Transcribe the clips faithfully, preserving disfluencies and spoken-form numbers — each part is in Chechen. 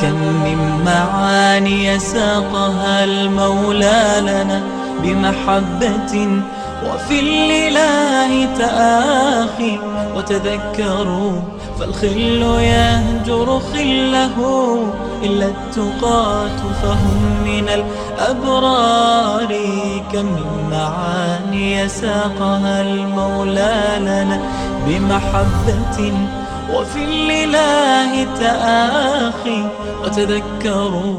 كم من معاني ساقها المولى لنا بمحبة، وفي الإله تآخي. وتذكروا فالخل يهجر خله إلا التقاة فهم من الأبرار. كم من معاني ساقها المولى لنا بمحبة، وفي الإله تآخي. وتذكروا.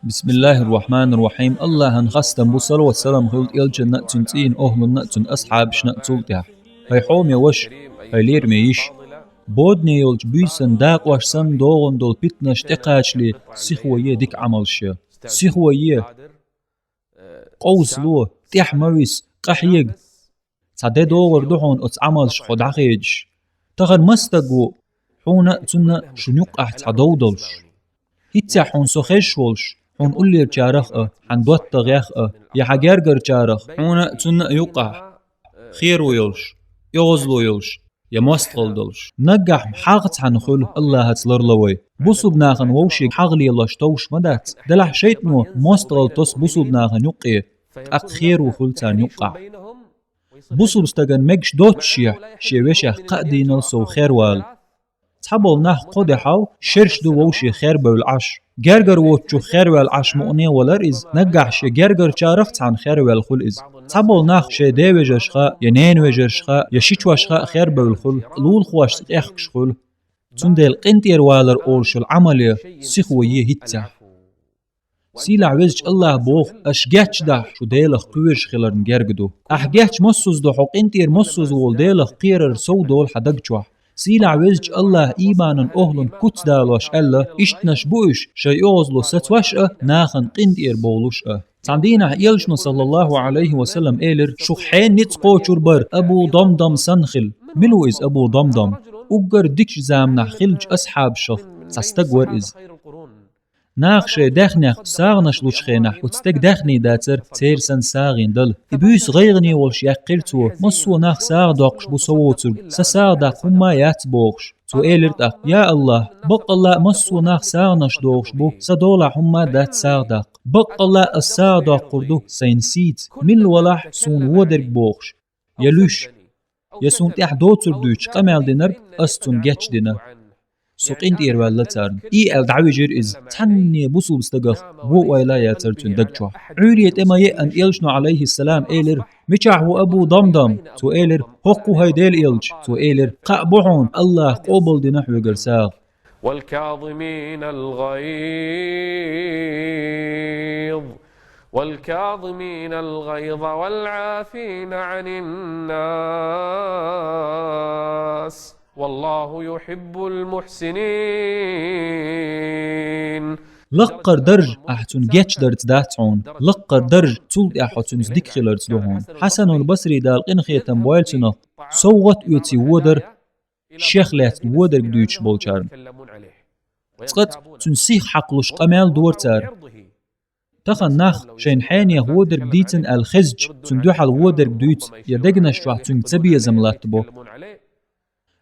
بسم الله الرحمن الرحيم. Аллахӏан хастам бу, салават-салам хуьлда элчанна а, цуьнан цӀийнан охӀлунна а, цуьнан асхьабашна а цул тӀаьхьа. ХӀай хьоме ваша, хӀай лераме йиша. Бодане йолчу буьйсан дакъош санна догӀун долу питанаш тӀекхачале сихо е дика Ӏамалш. Сихо е, къовсало, тӀаьхьа ма виса, къахьега. Цхьа де догӀур ду хьуна оцу Ӏамалшка хьо дӀахедаш. Тахана маса стаг ву, хьуна а, цунна а шуна юккъахь цхьа дов долуш. ХӀинццехь хьуна со хезаш волуш, хьуна уллерачарах а, хьан доттагӀех а, я хьан гергарчарах, хьуна а, цунна а юккъахь херо йолуш, оьгӀазло йолуш, я мостагӀалла долуш. Наггахь хьагӀ цхьаьна хуьлу, Аллахьаца ларло вай. Бусулба нахана вовшийн хьагӀ лелош товш ма дац, делахь шайтӀано мостагӀалла тосу бусулба нахана юккъе, тӀаккха херо хуьлу царна юккъахь. Бусулба стагана мегаш доццушехь, шен вешех кхаа дийнал сов хервала. Цхьаболу нах кхо де хьал шераш ду вовше хербевлла Ӏаш. Гергара воцчух херваьлла Ӏаш мукъане валар иза, наггахь шен гергарчарах цхьаьна херваьлла хуьлу иза. Цхьаболу нах шайн ден вежаршха, я ненан вежаршха, я шичошха а хербевлла хуьлу, лулахошца къехкаш хуьлу. Цундела къинтӀера валар олуш йолу Ӏамал е сихо е хӀинццехь. Сийлахь везачу Аллахьа боху: «Аш гечдахь, шу Делах кхоьруш хиларна герга ду». Ахь геч массуз ду хьо, къинтӀера массуз волу Делах кхерар сов долу хьан даг чохь. Сийлахь везачу Аллахьа ийманан охӀлун куц далош аьлла: «Иштанаш бу уьш, шайн оьгӀазло сацош а, нахана къинтӀера бовлуш а». Цхьана дийнахь элчано, саллаллаху Ӏалайхи ва саллам, элира: «Шух хьенан ницкъ кхочур бара Абу Дамдам санна хила». Мила ву иза Абу Дамдам? Уггар дикачу заманахь хиллачу асхьабашах цхьа стаг вара иза. Наха шайн даьхнех сагӀанаш лучу хенахь, оцу стеган даьхний дацара церан санна сагӀина дала. И буьйса гӀайгӀане волуш яьккхира цо: «Массо а нах сагӀа доккхуш бу со воцург, сан сагӀа даккха хӀумма а яц», – бохуш. Цо элира тӀаккха: «Я Аллахь, баккъалла а массо а нах сагӀанаш дохуш бу, сан долахь хӀумма а дац сагӀа даккха. Баккъалла а ас сагӀа доккхур ду сайна сийца, милла валахь суна водарг бохуш, я луьш, я суна тӀехь доцург дуьйцуш къамел динарг, ас цунна гечдина. Со къинтӀера ваьлла царна». И аьлла дӀавижира иза. Цхьанне бусулба стагах бо ойла а яцара цуьнан даг чохь. Ӏуьйре тӀе ма еана элчано, Ӏалайхиссалам, элира: «Мичахь ву Абу Дамдам?» Цо элира: «ХӀокху, хӀай Делан элча». Цо элира: «Кхаъ бу хьуна, Аллахьа къобалдина хьоьгара сагӀа». والكاظمين الغيظ والكاظمين الغيظ والعافين عن الناس والله يحب المحسنين. Лаккхара дарж ахь цунна гечдарца дац хьуна, лаккхара дарж цул тӀаьхьа хьо цуьнца дика хиларца ду хьуна. Хьасанул Басри, Дала къинхетам бойла цунах, совгӀат оьций водар шех лаьцна водарг дуьйцуш болчарна. Цкъа цуьнан сих хьакхалуш къамел дора цара. Тахана нах шайна хьенех водарг дийцина аьлла хезча, цуьнан дуьхьал водарг дуьйцу я дегнаш чохь цуьнга цабезам латтабо.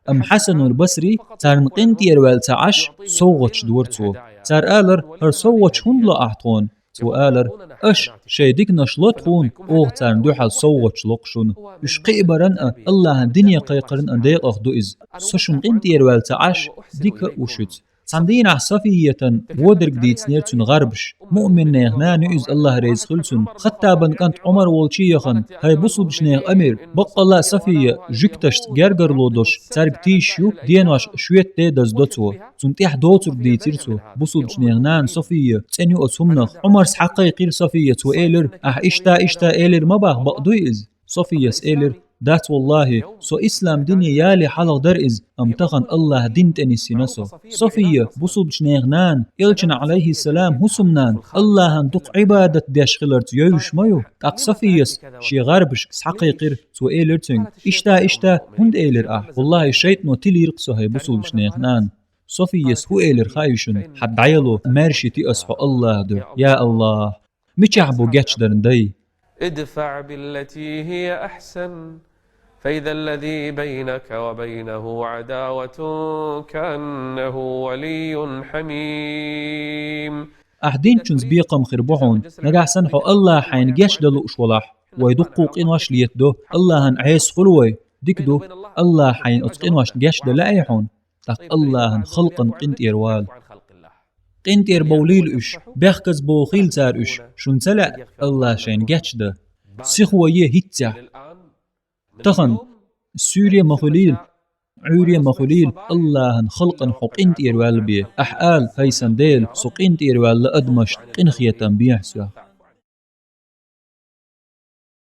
Амма Хьасанул Басри, царна къинтӀера ваьлла ца Ӏаш, совгӀаташ дора цо. Цара алара: «ХӀара совгӀаташ хӀунда ло ахь тхуна?» Цо алара: «Аша шайн диканаш ло тхуна, оха царна дуьхьал совгӀаташ ло-кх шуна. Уьш кхиабаран а, Аллахьан дине кхайкхаран а декъах ду иза. Со шуна къинтӀера ваьлла ца Ӏаш, дика а ву шуьца». Цхьана дийнахь Софиятан водарг дийцинера цуьнан гӀарбаша. Муъминнехан нана ю иза, Аллахь реза хуьлу цунна. Хаттабан кӀант Ӏумар волчу яхана: «ХӀай бусулбачу нехан амир, баккъалла а София жуьгташца гергарло долуш, цаьрга тийшаш ю, денош шоьтан де даздо цо». Цунна тӀехь доцург дийцира цо. Бусулбачу нехан нана София цӀена ю оцу хӀуманах. Ӏумарс схьакхайкхира София, цо элира: «Ахь иштта, иштта элира ма боху, бакъ дуй иза?» Софияс элира: «Дац, валлахӀи, со ислам дине яле хьалха дара иза, амма тахана Аллахьан дин тӀе нисйина со». София, бусулбачу нехан нана, элчан, Ӏалайхиссалам, хӀусамнана, Аллахьан дукха Ӏибадат деш хиларца йовзуш ма ю. ТӀаккха Софияс шен гӀарбашка схьакхайкхира, цо элира цуьнга: «Иштта, иштта хӀунда элира ахь? ВаллахӀи, шайтӀано тилийра-кх со, хӀай бусулбачу нехан нана». Софияс хӀун элира хаьий шуна? «Хьан дӀаяло, маьрша йити ас хьо, Аллахьан дуьхьа. Я Аллахь, мичахь бу гечдаран дай?» ادفع بالتي هي أحسن فإذا الذي بينك وبينه عداوة كأنه ولي حميم. Ахь динчунца бекхам хир бу хьуна, нагахь санна хьо Аллахь хьайна гечдан лууш валахь, вай дуккха къинош летадо, Аллахьан Ӏеса хуьлу вай, дика ду, Аллахь хьайна оцу къиношна гечдан лаьий хьуна, тӀаккха Аллахьан халкъан къинтӀера вала. КъинтӀера бовлийла уьш, бехказа бохийла цара уьш, шуна ца лаьа Аллахь шайна гечдан. Сихо е хӀинццехь. Тахана, суьйре ма хуьлийла, Ӏуьйре ма хуьлийла, Аллахьан халкъана хьо къинтӀера ваьлла бен. Ахь ала: «ХӀай сан Дела, со къинтӀера ваьлла адамашна къинхетам бехьа соьга».